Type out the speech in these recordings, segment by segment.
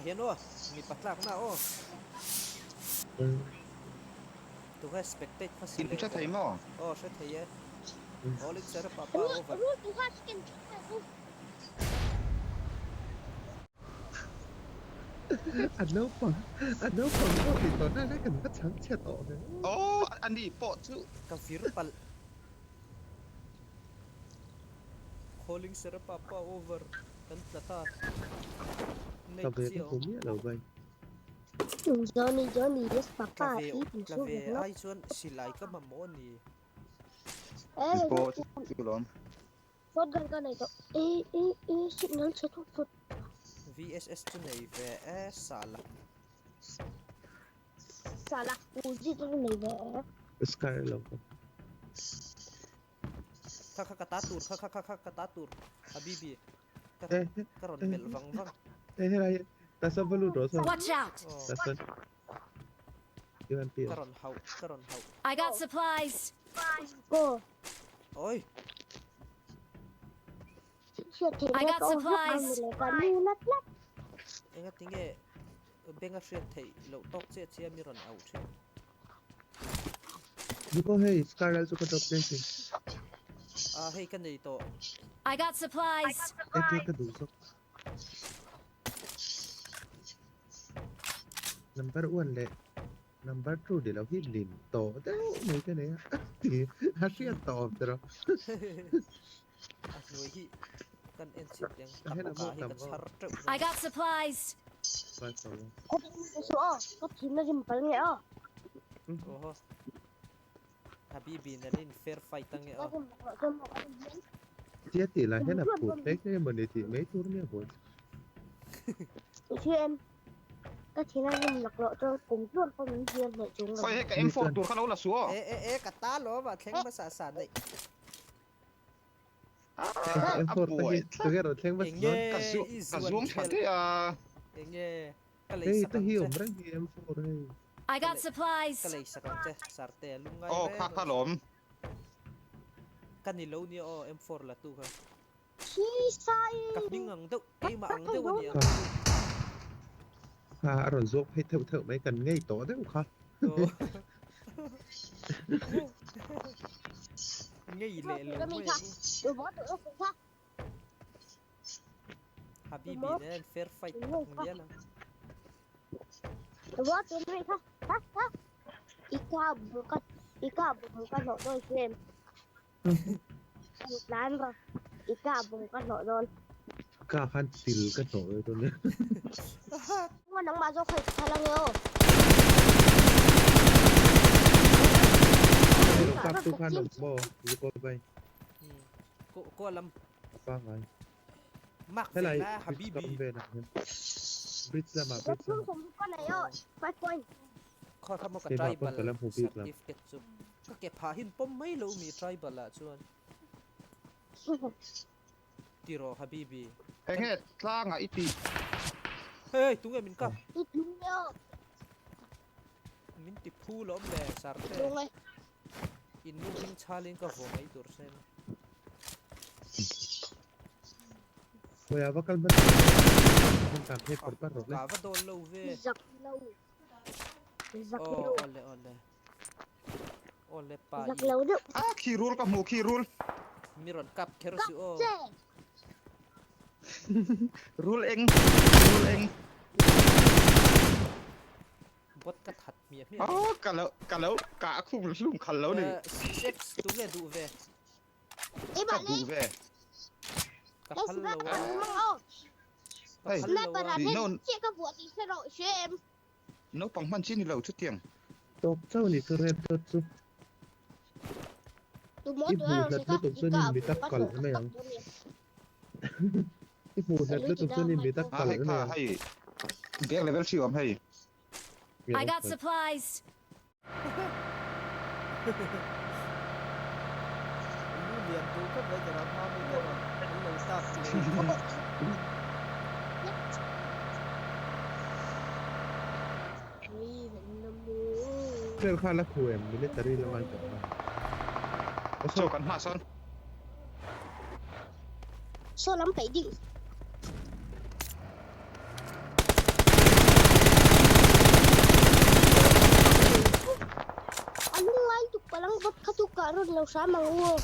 hian aw mipa tlakna aw. Tunge spectate hmasa In leh hre ber thei ang? maw? Aw hre thei e. All in sir papa over. A naupang a naupang pawh tih tawh na lai kan va chhang chhe tawh ve aw. Aw a ni pawh chu. Ka vir palh. Calling sir papa over. Kan tla ta. Ka Nei ve chi ka a hmu awm. miah lo bai. Johnny Johnny yes Tla papa ve tih min tla hru ve vek lo. ai chuan silai ka mamawh a ni. Eh Pawh chu lawm. Shotgun ka nei tawh. E e e signal chhe thut thut. VSS chu nei ve e sala. Sala Uzi chu nei ve e. Scar lo ka. Kha kha ka ta tur kha kha kha kha ka ta tur Habibi ka Eh ka rawn eh melh vang vang. eh helai ta sawn va lut rawh sawn. Watch out! Aw Ta sawn. UMP ka rawn hauh ka rawn hauh. I got supplies! Go. Oi! Hriat theih I na got ka awm hlawk ang supplies! ni le ka nu nat nat. Enga tinge benga hriat theih loh tawk chiah chiah mi rawn auh thin. Diko hei scar lal chu ka drop daih thin. Ah hei ka nei tawh. I got supplies! AK ka duh zawk. Number 1 leh number 2 ni lo hi lim tawh deuh mai ka nei a ti a hriat tawh awm tiraw. A hnuai hi kan en chhit leng Ka hen a tapka maw hi tam ka aw. chhar teuh I zawng. got supplies! Vai tawh ang. Ka thin aw ka thin a rim pal nge aw. Oho. Habibi nen in fair fight ange Ka aw. rim loh chuan maw ka rim hian. Tia tih lah hian a phut hlek hlek emawni tih mai tur nia buai. I hria em? Ka thin a rim lak loh chuan kum tluan pawh min hliam hneh chung lo. Khawi hei ka M4 tur kha lo la su aw. E e e ka ta lawm a thleng hmasa sa daih. Ah, a M4 te buai hi tlat. tunge rawn thleng hmasa Enge dawn? Ka zu i ka zuan zuang thla khelh. daih a. Enge ka lei Hei sak te ang hi che. awm reng hi M4 hei. I Ka got lei supplies! ka lei sak ang che Sarte lungngai Aw reng kha kha reng. lawm. Ka ni lo nia aw M4 la tu kha. Khi sai. Ka hming ang deuh keimah ang deuh a ni ang. Kha kha a rawn zawk phei theuh theuh mai kan ngei tawh deuh kha. Aw. Ngei leh lo mai ang. Habibi nen fair fight tak ngial ang. Ka khan til ka hnawh ve dawn nia. Hei lo kap tu khan awm maw Zuko vai. Ko lam. Pangai. Mak ve Helai la bridge Habibi. kam velah hian. Bridge lamah bridge lamah. Khaw kha maw ka Keimah pawn tribal ka la hmu bik lo. certificate chu. Ka ke phah hin pawm mai lo mi tribal ah chuan. Tiraw Habibi. Eng nge tlangah i tih? Hey tunge min kap. Min ti phu lawm le Sarte. In nu hming chhalin ka vaw mai tur sen. Khawiah va kal hmasa in tan phei pawrh parh rawh le. Ka va dawn lo ve. Zak lo. Zak Aw lo. awle awle. Awle pa Zak i. lo deuh. Ah khi rul ka hmu khi rul. Mi rawn kap kher Kap suh aw. che. Rul eng. Rul eng. Bot ka that hmiah hmiah. Aw ka lo ka lo kah khum hlum khal lo ni. 6x tunge duh ve. Ka duh ve. Ka phal lo a. Ka Hei. phal lo a. Tih no naupang hman chi ni lo chutiang. Tawp chauh ni chu red dot chu. I hmuh hlat lutuk chuan in mit a kalh mai ang. I hmuh hlat lutuk chuan in mit a Ah kalh hei mai kha ang. hei bag level 3 awm hei. I got supplies! Lu lian duh khawp mai tiraw hma mi te rawn an lo tap leh. Vel kha la khu em military lama an kal kha. Aw Chaw kan hma sawn. Saw lam peih ding. kah run lo hram ang u.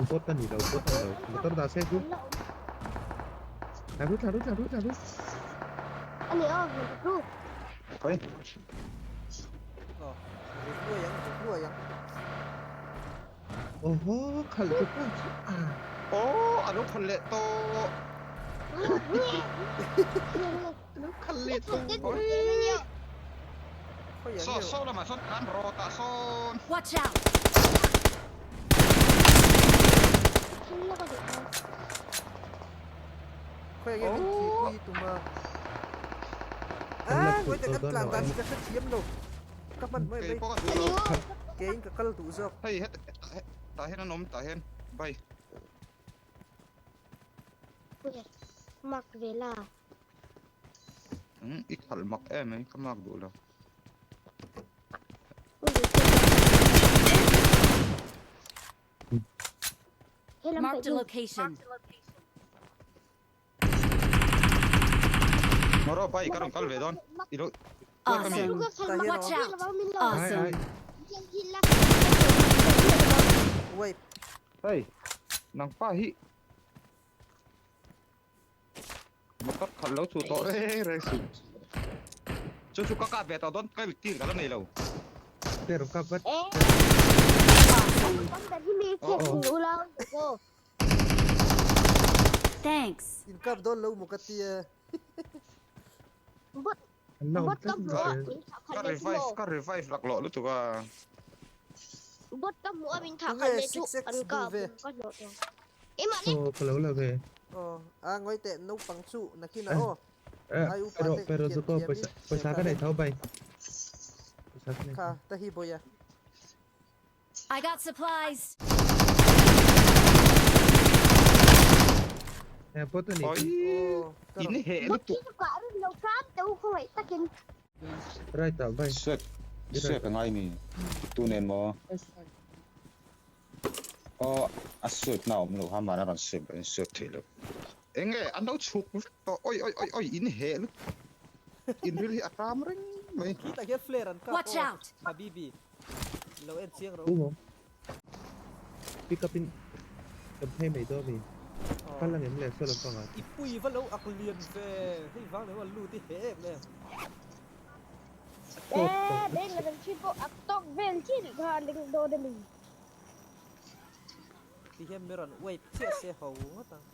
Bot a ni lo, bot a ni lo. Motor dah se chu. Tlan ru, tlan ru, tlan ru, tlan ru. A ni aw, number 2. Khawi. Aw, ri hluai ang, ri hluai ang. Awhaw, khalh tu pa chu a. Aw, a lo khalh leh tawh. A lo khalh leh tawh. Saw, saw lamah sawn tlan rawt ah sawn. Watch out! Khawi nge min thihpui tum a? Ah, ngawi tak an tlan dan hi ka hrethiam lo. Ka hman hmai mai. Keiin ka kal duh zawk. Hei het tah hian an awm tah hian bye. Mark ve la. I khalh mak em mai ka mark duh lo. Marked a location. Moro bai ka rawn kal ve dawn. I lo Awesome. Watch out. Awesome. Wait. Hey, nang pa hi. Motor khalh lo chu tawh reng reng suh. Chu chu ka kap ve tawh dawn ka tir ka la nei lo. Pero kap vat. Awesome. Thanks. In kap dawn lo maw ka tia. Bot ka hmu a. Ka revive ka revive laklawh lutuk a. Bot ka hmu a min thah khat leh chu an kap ka hlawh tawh. Aw ka lo la ve. Aw a ngawi teh naupang chu nakin ah aw. Ai upa Pero te pero kian chu ko thiam pawisa in pawisa ka nei tho bai. Pawisa ka nei Kha tho. ta hi bawiha. I got supplies. Eh bot a ni. Oi Aw ka in rawn. heh Bot lutuk. hi chu kah run lo hram teh u khawngaih takin. Right ah bai. Sweat sweat a ngai mi tu nen maw. Aw a sweat na awm lo kha mahni a rawn sweat in sweat theih loh. Eng nge an lo chhuk vek tawh oi oi oi oi in heh lutuk in ril hi a tam reng mai. Khitah hian flare an kap Watch aw out! Habibi lo en chiang ro. Pick up in kan phei mai dawn a mi. Kal ang em le saw lampang ah. I pui va lo ak lian ve hei vang leh huan lut i heh em em. Eh beng la kan chhi pawh ak tawk vel chi tih kha an ring dawn a mi. Ti hian mi rawn wipe chiah se ho ngawt ang.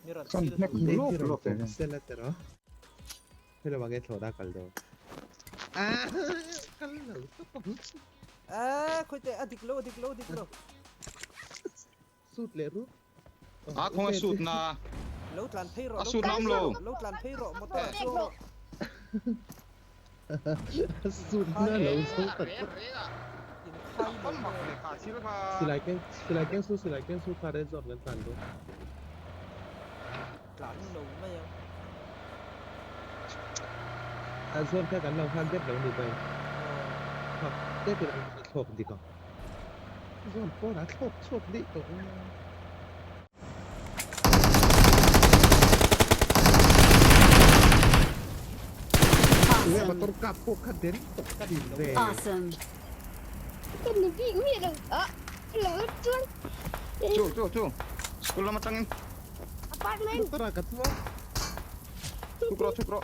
Mi rawn Kan thil hnek duh. lawk lawk e. Sela tiraw. Hei lamah nge thlawhna kal dawn. Ah kal lo tawp ang. Ah khawi teh a dik lo a dik lo a dik lo. Suit leh ru. A khawnge suit na. Lo tlan phei rawh A suit na awm lo. Lo tlan phei rawh motor ah chuang rawh. Suit na lo zo tak tak. In khai lo nge. Silai keng silai keng su silai keng su kha red zone kan tlan dawn. Tlan lo mai ang. A zone kha kan lo nghak dep lo ni bai. Nghak dep in an thlawk dik ang. Zone pawn a thlawk chhuak daih tawh ang. Tunge motor kap pawh kha den tawp thin ve. Awesome. Ka ni bik miah lo a lo chuan. Chu chu chu school lam atangin. Apartment. Motor ah ka chuang. Chhuk rawh chhuk rawh.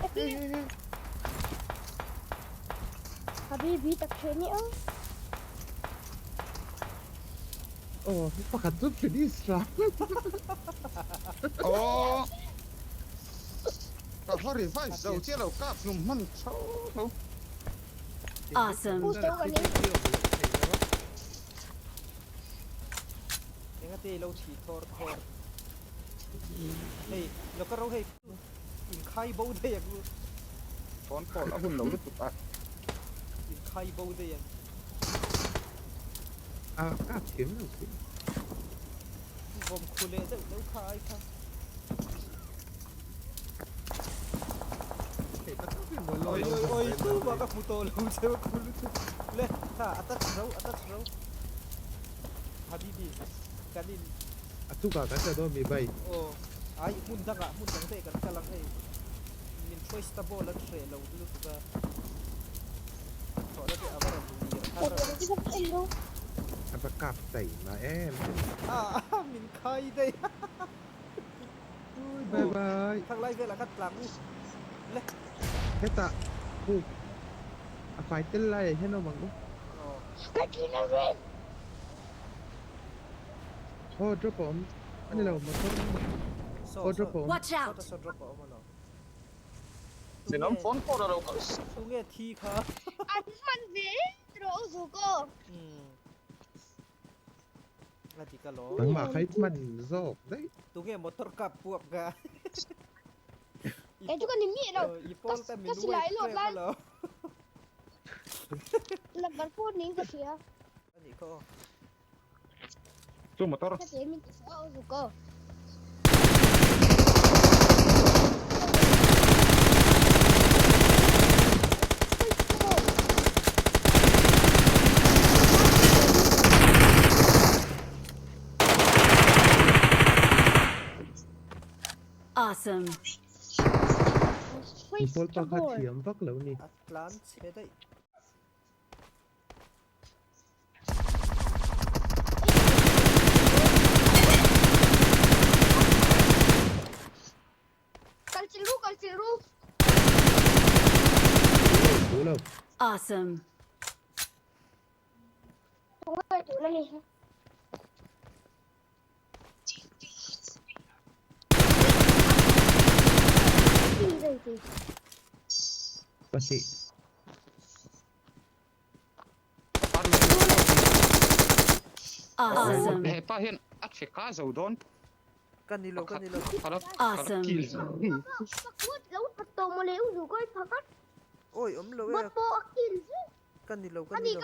Habibi tak thei ni aw. Aw pakhat chu finish ra. Aw ka hla revive zo chiah lo kap hlum hman tho tho. Awesome. Engati lo thi thawr thawr. Hei lo ka ro hei inkhai bo daih ang u. Phone call a hun lo lutuk a. Inkhai bo daih ang. A kap thiam lo si. Vawm khu leh deuh deuh kha ai kha. Oi oi oi tu ma ka hmu tawh lo che khu lutuk. Le kha a touch ro a touch ro. Habibi kan in. A chungah kan tla dawn mi bai. Aw ai hmun dangah hmun dang te kan kal ang hei. Min choice ta ball an hreh lo lutuk a. Thawh na te a va rawn lir har a. Va kap tai ma em. A min khai dei. Bye bye. Thang lai velah khan tlang u. Le. Hetah khu a fai tel lai ah hian awm ang u. Ka thin a rim. Aw drop a awm a ni lo motor aw drop a awm. Watch out. Saw drop a awm a lo. Ninawm phone call a lo kal. Tunge thi kha. An hman ve rawh u zuk aw. A dik alawm. Nangmah kha i hman zawk daih. Tunge motor kap puak ka. Kei chu ka ni miah lo. Ka silai lawt lai. Number 4 niin ka hria. Anih kha aw. Chu motor. Ka te min ti saw aw zuk aw. Awesome. Pawl pa kha thiam vak lo ni. A tlan chhe daih. Kal chil ru kal chil ru. Thu lo. Awesome. Tunge tuna ni. Pahnih. Awesome. He pa hian a che ka zo dawn. Ka ni lo ka ni lo. Awesome. Oi awm lo e. Ka ni lo ka ni lo.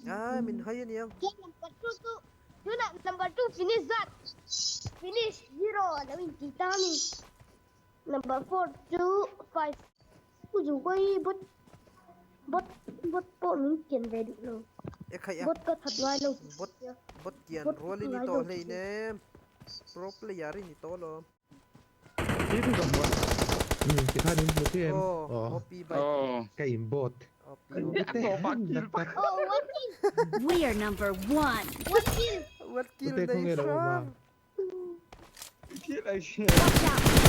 Ah min hai aniang. Number 2 finish that. Finish 0 lo in ti ta ni. Number 4 2 5. U zu koi bot bot bot pawh min kian ve duh lo. E khai a. Bot ka that ngai lo. Bot bot kian rual in ni tawh hlei nem. Pro player in ni tawh lo. Tikhan in hmu chiah em? Aw, OP bike. Ka in bot. OP OP. Oh, one kill. We are number 1. One kill. One kill Ute nei khawnge lo awm a? hrang. Watch out.